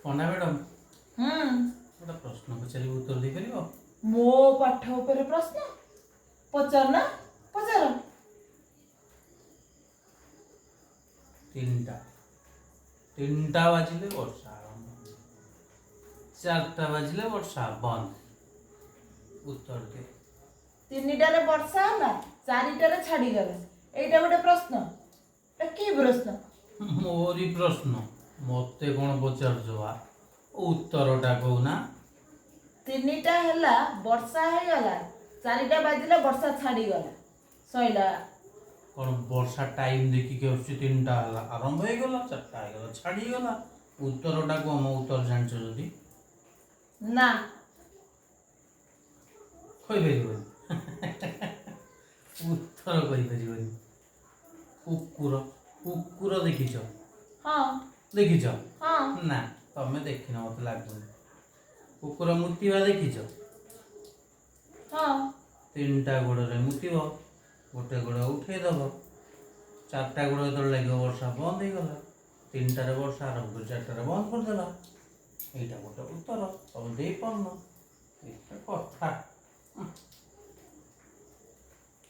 Panda madam, ହୁଁ। ଗୋଟେ ପ୍ରଶ୍ନ ପଚାରିବି, ଉତ୍ତର ଦେଇପାରିବ? ମୋ ପାଠ ଉପରେ ପ୍ରଶ୍ନ ପଚାର ନା, ପଚାର। ତିନିଟା ତିନିଟା ବାଜିଲେ ବର୍ଷା ଆରମ୍ଭ, 4ଟା ବାଜିଲେ ବର୍ଷା ବନ୍ଦ, ଉତ୍ତର ଦେ। 3ଟାରେ ବର୍ଷା ହେଲା, 4ଟାରେ ଛାଡ଼ିଗଲା, ଏଇଟା ଗୋଟେ ପ୍ରଶ୍ନ? ଏଟା କି ପ୍ରଶ୍ନ? ମୋରି ପ୍ରଶ୍ନ, ମତେ କ'ଣ ପଚାରୁଛ ବା? ଉତ୍ତରଟା କହୁନା। 3ଟା ହେଲା, ବର୍ଷା ହେଇଗଲା, 4ଟା ବାଜିଲା, ବର୍ଷା ଛାଡ଼ିଗଲା, ସଇଲା। କ'ଣ ବର୍ଷା ଟାଇମ୍ ଦେଖିକି ଆସୁଛି? 3ଟା ହେଲା ଆରମ୍ଭ ହେଇଗଲା, 4ଟା ହେଇଗଲା ଛାଡ଼ିଗଲା। ଉତ୍ତରଟା କୁହ, ମୋ ଉତ୍ତର ଜାଣିଛ ଯଦି। ନା। କହିପାରିବନି? ଉତ୍ତର କହିପାରିବନି? କୁକୁର, କୁକୁର ଦେଖିଛ? ହଁ। ଦେଖିଛ? ହଁ। ନା, ତମେ ଦେଖିନ, ମତେ ଲାଗୁନି। କୁକୁର ମୁତିବା ଦେଖିଛ? ହଁ। 3ଟା ଗୋଡ଼ରେ ମୁତିବ, ଗୋଟେ ଗୋଡ଼ ଉଠେଇଦବ, 4ଟା ଗୋଡ଼ ଯେତେବେଳେ ଲାଗିବ ବର୍ଷା ବନ୍ଦ ହେଇଗଲା। 3ଟାରେ ବର୍ଷା ଆରମ୍ଭ କରି 4ଟାରେ ବନ୍ଦ କରିଦେଲା। ଏଇଟା ଗୋଟେ ଉତ୍ତର, ତମେ ଦେଇପାରୁନ। ଏଇଟା କଥା।